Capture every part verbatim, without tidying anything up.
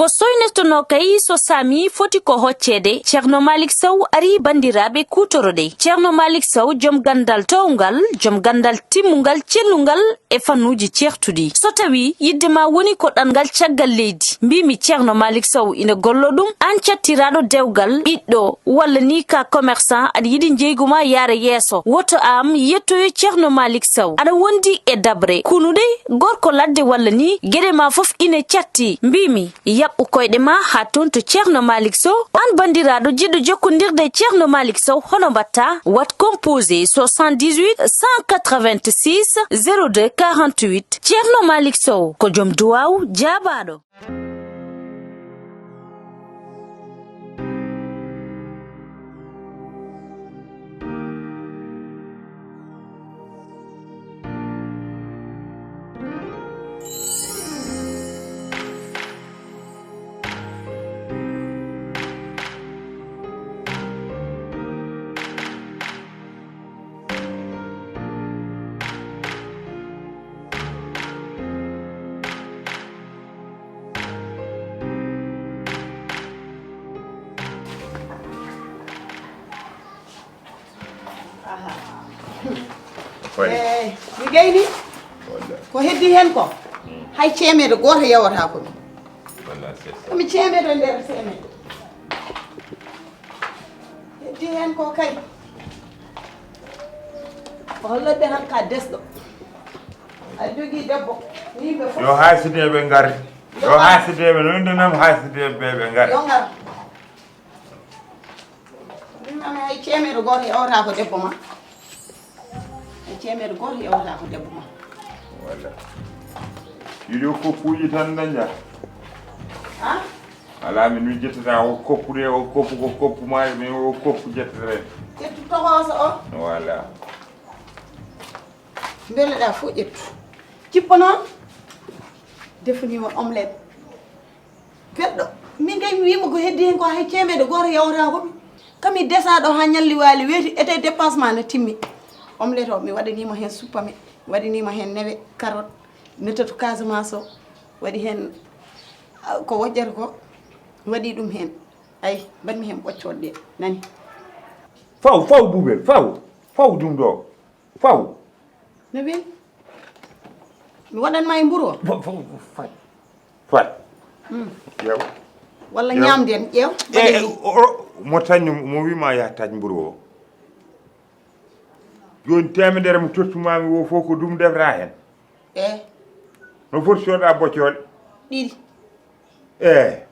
Ko soynetonoo kay so saami foti ko hocceede, Ceerno Maalik Sow arii banndiraaɓe kuutoroɗe. Ceerno Maalik Sow, jom ganndal toowngal, jom ganndal timmungal, cellungal e fannuuji ceertuɗi. So tawii yiɗde ma woni ko ɗanngal caggal leydi, mbiimi Ceerno Maalik Sow ina golloo ɗum, aan cattiraaɗo dewgal, ɓiɗɗo, walla ni ka commerçant, aɗa yiɗi njeygu ma yaara yeeso, woto aan yettoyo Ceerno Maalik Sow. Aɗa wondi e daɓre, kunuɗe, gorko ladde walla ni, geɗe ma fof ina catti. Mbiimi, yaɓɓu koyɗe ma haa toon to Ceerno Maalik Sow. Aan banndiraaɗo jiɗɗo jokkondirde e Ceerno Maalik Sow, hono mbaɗtaa? Waɗ composé soixante-dix-huit cent quatre-vingt-six zéro deux quarante-huit. Ceerno Maalik Sow ko jom duwaaw jaabaaɗo. Aha. Koy. Eh, mi gayni. Walla. Ko heddi hen ko? Mm. Hay ceemeɗe gooto yawata ko mi. Walla, c'est ça. Ko mi ceemeɗe nder ceemeɗe. Heddi hen ko kay. Ko holloɓe tan ka desɗo. A jogii debbo. Yimɓe fof. Yo haasideeɓe ngar. Yo haasideeɓe, no innde nam haasideeɓe ɓe ɓe ngar. Yo ngar. Min mami hay ceemeɗe gooto yawata ko debbo ma. Hay ceemeɗe gooto yawata ko debbo ma. Walla. Ɗiɗo koppuuji tan daña. Ha? Alaa, min mi ƴettata o koppu de, o koppu ko koppu ma, min o koppu ƴettata. Ƴettu tokoso o. Voilà. Mbeleɗa fof ƴettu. Cippo noon. Defaniima omelette. Peɗɗo. Min kay mi wiima ko heddi hen ko hay ceemeɗe gooto yawata ko mi. Kami desaaɗo haa ñalli waali weeti ete dépassement no timmi. Omelette o mi waɗaniima hen suppame, mi waɗaniima hen newe, carotte, nettoto Casamance o. Waɗi hen, ah, ko woƴƴata ko, mi waɗi ɗum hen. Ay, mbaɗmi hen ɓoccooɗe ɗe, nani? Faw, faw, Bubel, faw, faw ɗum ɗo, faw. No weli? Mi waɗan ma e mburu o? Faw, faw, faw, fat. Fat. Mm. Ƴeew. Walla ƴeew. Ñaamden, ƴeew. E, waɗi e, ni. O, o, mo tañ, mo wiima yaha taaj mburu o. Jooni teemedere mo tottumaami o fof ko ɗum defra hen. Eh. No foti soda boccoole? Ɗiɗi. Eh.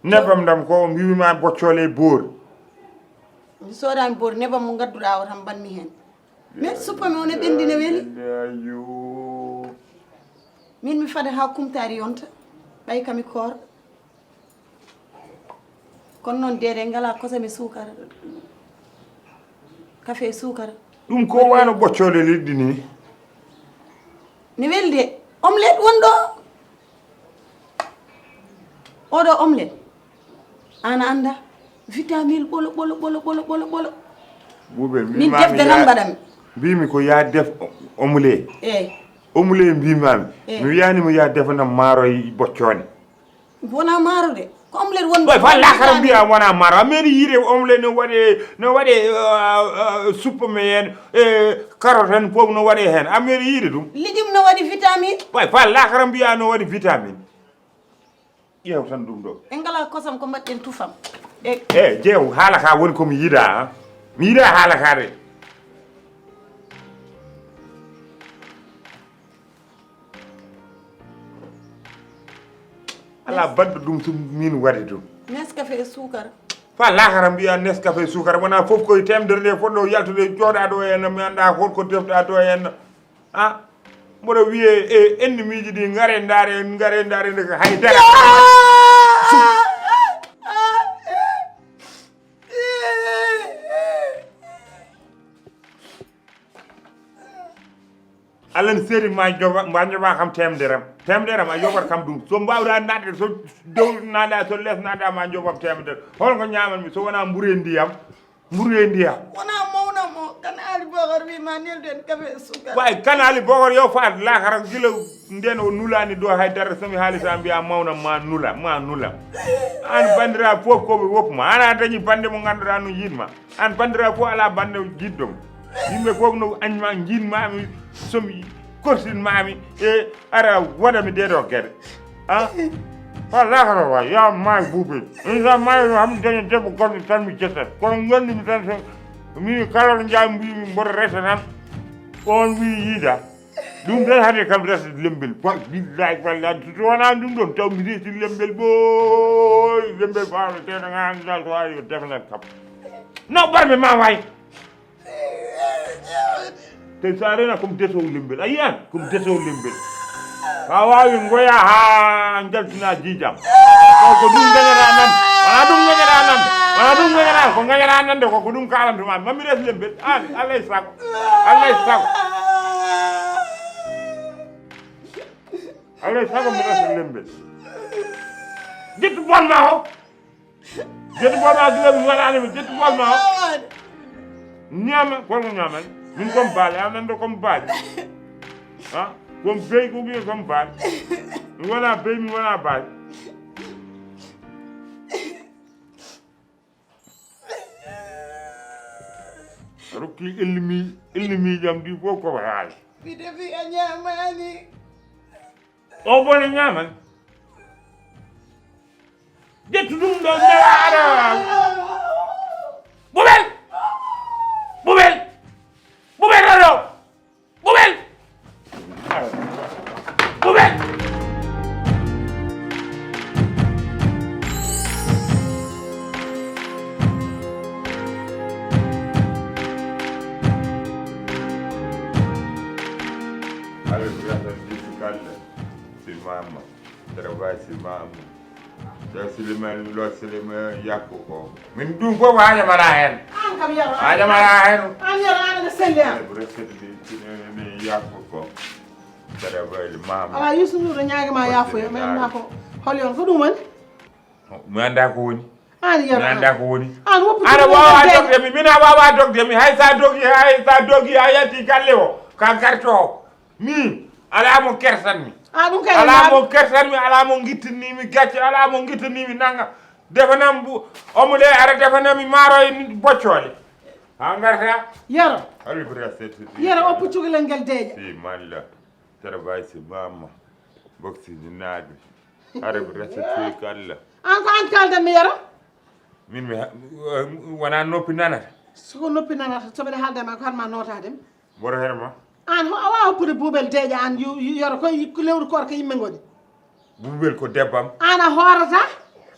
Nebbam ndam ko mbiimi ma boccoole e boori. Mi soodani boori, nebbam mo ngadduɗaa o tan mbanmi hen. Min suppame o ne ɓendi ne weli. Ayo. Min mi fada ha kumtaari yonta. Ɓay kami koor. Kono noon deede ngala kosam e suukara. Kafe e suukara. Ɗum ko wano ɓoccoole liɗɗi ni. Ne weli de. Omelette won ɗo. Oɗo omelette. Ana anda. Vitamine ɓolo, ɓolo, ɓolo, ɓolo, ɓolo, ɓolo. Bubel, min mbimaami defde tan ya-, mbaɗami. Mbimi ko ya def o-, omelette. Eh. Omelette mbimami. Eh. Mi wiyani mo ya defanam maaro e boccoone. Wona maaro de. Ko omelette woni. Ɓay fa lakara mbiya wona maaro. A meeɗi yiide omelette no waɗe, no waɗe, uh, uh, suppame en, e carotte en fof no waɗe hen. A meeɗi yiide ɗum? Lijum no waɗi vitamine. Ɓay fa lakara mbiya no waɗi vitamine. Ƴeew tan ɗum ɗo. En ngala kosam ko mbaɗɗen tufam. E e jeew, haala ka woni ko mi yiɗa, a? Mi yiɗa haala ka de. Ala baɗɗo ɗum so min waɗi ɗum. Nescafe e suukara. Fa lakara mbiya Nescafe e suukara, wona fof koye temdere nde fotɗo yaltude, jooɗa ɗo e henna, mi annda holko defɗa ɗo e henna. A, mboɗo wiye e ennemi ji ɗi, ngare ndaare, ngare ndaare nde ko haydara. Allah ne seeri ma joga, ma joga kam temedere am. Temedere am a yoɓat kam ɗum. So mbawɗa naatde, so dow naatɗa, so les naatɗa ma joɓam temedere. Holko ñamanmi so wona mburu e ndiyam? Mburu e ndiyam. Wona mawna mo. Kan Ali Bokar wi ma nelden kafe sukar. Way kan Ali Bokar yo faat lakara gila nden o nulani do hay dara sami haalisa mbiya mawna ma nula ma nula. An bandira fof ko ɓe woppuma ana dañi bande mo ganduɗa no yiɗma. An bandira fof ala bande jiɗɗom. Yimɓe fof no añma jiɗmami somi korsinmami e ara waɗami ɗeɗo gueɗe. A wallaka no wa ya maay buuɓe. Insa maay no hammi daña debbo gorɗo tan mi jettat kono gandumi tan so mini kala to jaa mbimi mboɗo resa tan. On wi yiida ɗum tan hade kam resa lembel wa billahi wallahi so wona ɗum ɗon taw mi resi lembel ɓoy lembel fawno teno ganduɗa so wawi yo defnat kam. No ɓarɓe ma wayi. Te so a rena comme desow lembel a yiyan comme desow lembel. A wawi goya ha jaltina jijam. Ko ko ɗum gañata nan wona ɗum gañata nan wona ɗum gañata ko gañata nande ko ko ɗum kalantuma mami res lembel an allay sago allay sago. Allay sago mi res lembel. Jettu bol ma o. Jetti booma gila mi waɗani mi jetti booma o. Ñaama kono ñaaman. Min comme baali a nande comme baali. Ha comme bey ko wiye comme baali. Mi wona bey mi wona baali. Rokki ellimi ellimi jam ɗi fof ko haali. Mi defi a ñaamani. O bone ñaaman. Ƴettu ɗum ɗo ndewaɗo. Bubel. Bubel. Bubel ɗo ɗo. Bubel. Bubel. Alhamdulillah. Simama. Travail simama. Lo silima lo silima yakko ko. Min ɗum fof waajamara heen. An kam yaro. Waajamara heen. An yaro an aɗa selli an. Respecte mi yakko ko. Travail mama. Ala Yusu Nduur ñaagima yaafoya men ma ko holi on ko ɗum woni? Mi annda ko woni. An yaro. Mi annda ko woni. An woppu. Aɗa wawa dogde mi mina wawa dogde mi hay sa dogi hay sa dogi a yalti galle o ka garto o. Min alaa mo kersanmi. A ɗum kay alaa mo kersanmi alaa mo gittinimi gacce alaa mo gittinimi nanga. Defanam omo ɗe ara defanami maaro e boccoole. Ha garta. Yero. Alibra set. Yero oppu cukalel ngel deeƴa. Si malla. Tara bay si mama. Boksi ni naadu. Arabra set kalla. An ko an kaldan mi yero. Min mi wona noppi nanata. Soko noppi nanata soɓeɗe haaldama ko hatma notadem. Mboɗo heɗoma. An a wawa hoppude buubel deeƴa an yoro koye lewru koor ko yimɓe goni. Buubel ko debbam. An a hoorata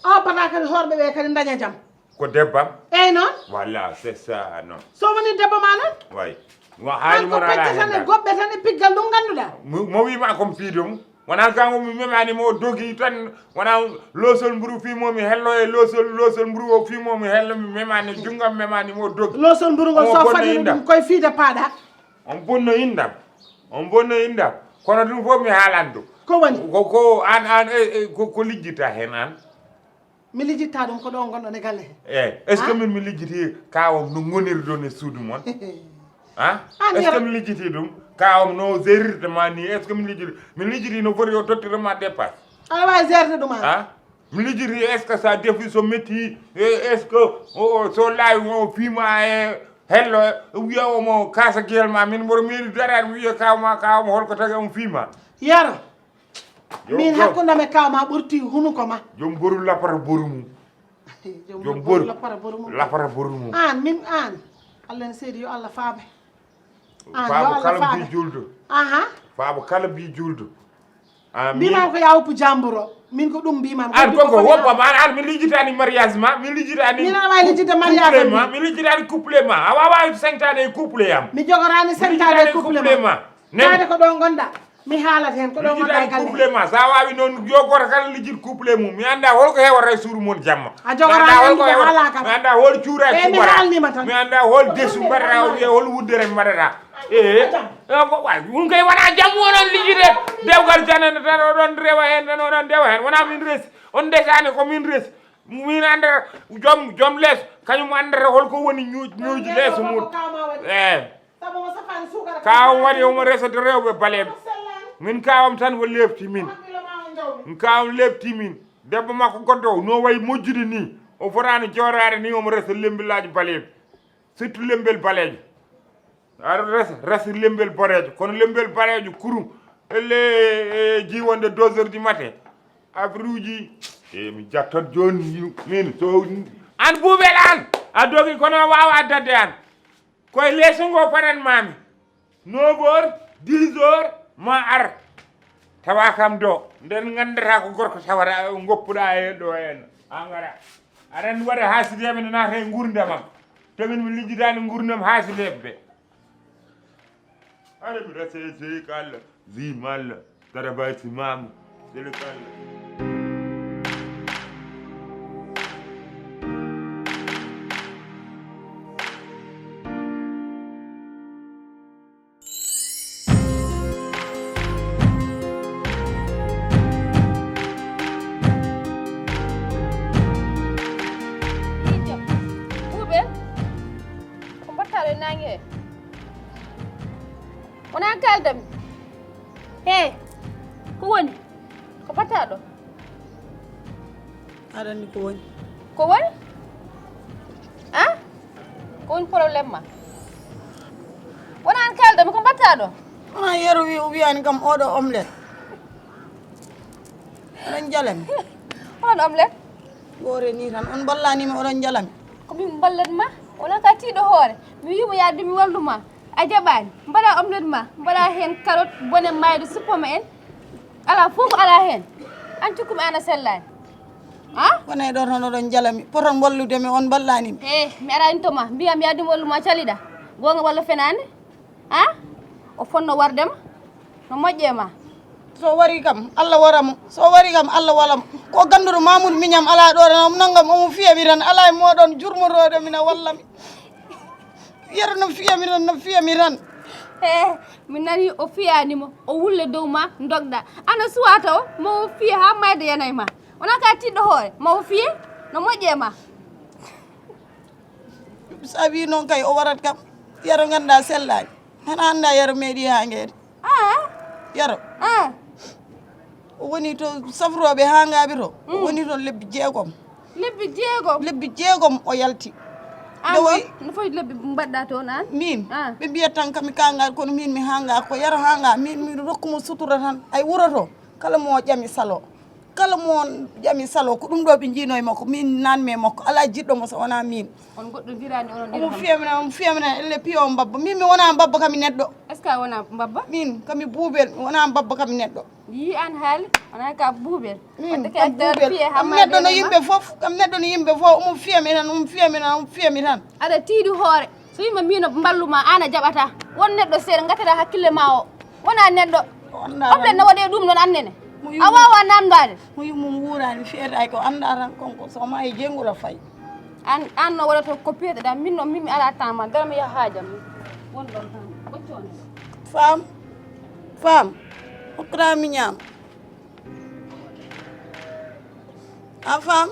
a hoppata kadi hoorɓe ɓe kadi daña jam. Ko debbam. Eyyi noon. Voilà c'est ça noon. So woni debbo ma noon. Way. An ko pecce tan e goɓɓe tan e piggal ɗum ganduɗa. Mo wima comme piido mum. Wona kanko mi memani mo dogi tan wona losol mburu fimo mi hello e losol losol mburu o fimo mi hello mi memani junngam memani mo dogi. Losol mburu ngol so fadani ɗum koye fiide paaɗa. On bonno indam. On bonno indam. Kono ɗum fof mi haalan ɗum. Ko woni? Ko ko an an e, e, ko, ko lijjita hen an. Mi lijjitta ɗum ko ɗo gonɗon e galle he. Eyi est ce que min mi lijjiti kawam no gonirɗon e suudu mon? An est ce que mi lijjiti ɗum kawam no gerirde ma ni est ce que mi lijjiti mi lijjiti no foti o tottire ma dépasse? Aɗa wawi gerde ɗum an. Mi lijjiti est ce que sa defi so metti est ce que so laawi o fiima e hello wiya omo kasa giyal ma min mboɗo meeɗi daraade mi wiya kawma kawam holko tagi omo fiima? Yaro. Min hakkundam e kaw ma ɓurti hunuko ma. Jom boru lapata boru mum. Jom boru lapata boru mum. Lapata boru mum. An min an. Allah ne seedi yo Allah faabe. An yo Allah faabe. Faabo kala bi juldo. Aha. Faabo kala bi juldo. Amin. Mbimam ko ya woppu jamburo. Min ko ɗum mbimam. An koko woppa ma an mi lijitani mariage ma mi lijitani. Min awa lijita mariage ma mi lijitani couple ma a wawa sañtade e couple am. Mi jogorani sañtade e couple ma. Taade ko ɗo gonɗa. Mi haalat heen ko ɗo gonɗa e galle couple ma sa wawi noon yo goto kala lijjit couple mum mi anda holko hewata e suudu mon jamma. A jogorani andi mi haalaka mi anda hol cuura e mi haalnima tan mi anda hol desu mbaɗata o wiya hol wuddere mbaɗata. E ko wa ɗum kay wona jamma onon lijjide. Dewgal janane tan oɗon rewa heen tan oɗon dewa heen wona min resi on ndesani ko min resi. Min anndata joom, joom lees, kañum anndata holko woni ñuu-, ñuuji lees mum. Eeyi. Sabu o safaani suukara. Kaawam waɗi omo resa rewɓe baleeɓe. Min kaawam tan o leefti min. Kaawam leefti min. Debbo makko goɗɗo o, no wayi mojjude ni. O fotaani jooɗaade ni, omo resa lembelaaji baleeɓe. Surtout lembel baleejo. Aɗa resa, resa lembel boɗeejo. Kono lembel baleejo kurum. Elle, e, jiwonde deux heures du matin. Abriuji. E, mi jattat jooni, min, so, an Buubel an. A dogi kono a waawa addande an. Koye leeso ngo paɗan mami. Neuf heures, dix heures, ma ar. Tawa kam do, nden ngandata ko gorko tawata, goppuɗa e ɗo en. A ngara. Aɗan waɗa haasideeɓe ne naata e nguurndam am. To min mi lijjitaani nguurndam haasideeɓe ɓe. Aɗa mi rase sey kala, zi malla, tara bay si mamu, sele kala. Ijo, Buubel, ko mbaɗtaa ɗo e naange he? Wonaa kaaldam. He, ko woni? Ko mbaɗtaa ɗo? Aɗa anndi ko woni? Ko woni? Ah? Ko woni problème ma? Wona an kaalda mi, ko mbaɗtaa ɗo? Wona Yero wi-, o wiyani kam oɗo omelette. Oɗon jalami. Oɗon omelette? Goore ni tan, on mballani mi, oɗon jalami. Ko min mballat ma? Wona ka tiiɗo hoore. Mi wiimo yaade mi wallu ma. A jaɓaani. Mbaɗa omelette ma. Mbaɗa heen carotte, bone mayde, suppome en. Alaa fof ko alaa heen. An cukkumi an a sellaani. Ha? Wona e ɗo tan oɗon jalami. Poton wallude mi, on mballani mi. He, mi araani to ma. Mbiya mi yaade mi wallu ma caliɗa. Goonga walla fenaande? Ha? O fonno warde ma. No moƴƴe ma. So wari kam, Allah wara mo. So wari kam, Allah wala mo. Ko ganduɗo Mamoudou Mignane alaa ɗo tan, omo nangam, omo fiya mi tan. Alaa e moɗon jurmotoɗo mi na walla mi. Yero no fiya mi tan, no fiya mi tan. He, mi nani o fiyani mo. O wulle dow ma, dogɗa. Ana suwa taw, mo o fiya ha mayde yanay ma. Wona ka tiɗɗo hoore, mo o fiye, no moƴƴe ma. Sabi noon kay o warat kam. Yero ganda sellani. Hana anda Yero meeɗi ha ngeede. Ah. Yero. Ah. O woni to safrooɓe haa ngaaɓi to. O woni toon lebbi jeegom. Lebbi jeegom? Lebbi jeegom o yalti. An noon, no foti lebbi mbaɗɗa toon an? Miin, ɓe mbiyat tan kam mi kaanga, kono miin mi haanga ko Yero haanga. Miin mi rokku mo sutura tan. Ay wuro to, kala mo ƴami salo. Kala mo ƴami salo, ko ɗum ɗo ɓe njiino e makko. Miin nanmi e makko. Alaa jiɗɗo mo so wonaa miin. On goɗɗo viraani onon ɗiɗo kam? Omo fiya mi nan, omo fiya mi nan, elle piya o mbabba. Miin mi wonaa mbabba kam mi neɗɗo. Est-ce que a wonaa mbabba? Miin kam mi buubel, mi wonaa mbabba kam mi neɗɗo. Yii an haali, wonaa ka buubel. Miin kam buubel. Kam neɗɗo no yimɓe fof, kam neɗɗo no yimɓe fof, omo fiya mi tan, omo fiya mi tan, omo fiya mi tan. Aɗa tiiɗi hoore. So yimɓe mbiino mballu ma, aan a jaɓata. Won neɗɗo seeɗa, ngatata hakkille ma o. Wonaa neɗɗo. Oɗon no waɗi ɗum noon annene. A waawaa namndaade. Mo yummum wuuraani, feetaaki, o anndaa tan konko, so maayi jeyngol o fay. Aan, aan no waɗata ko peeteɗaa, min noon, min mi alaa temps ma, gara mi yaha haajam. Won ɗon tan, ɓoccoonde. Faam, faam, hokkataa mi ñaam. A faam?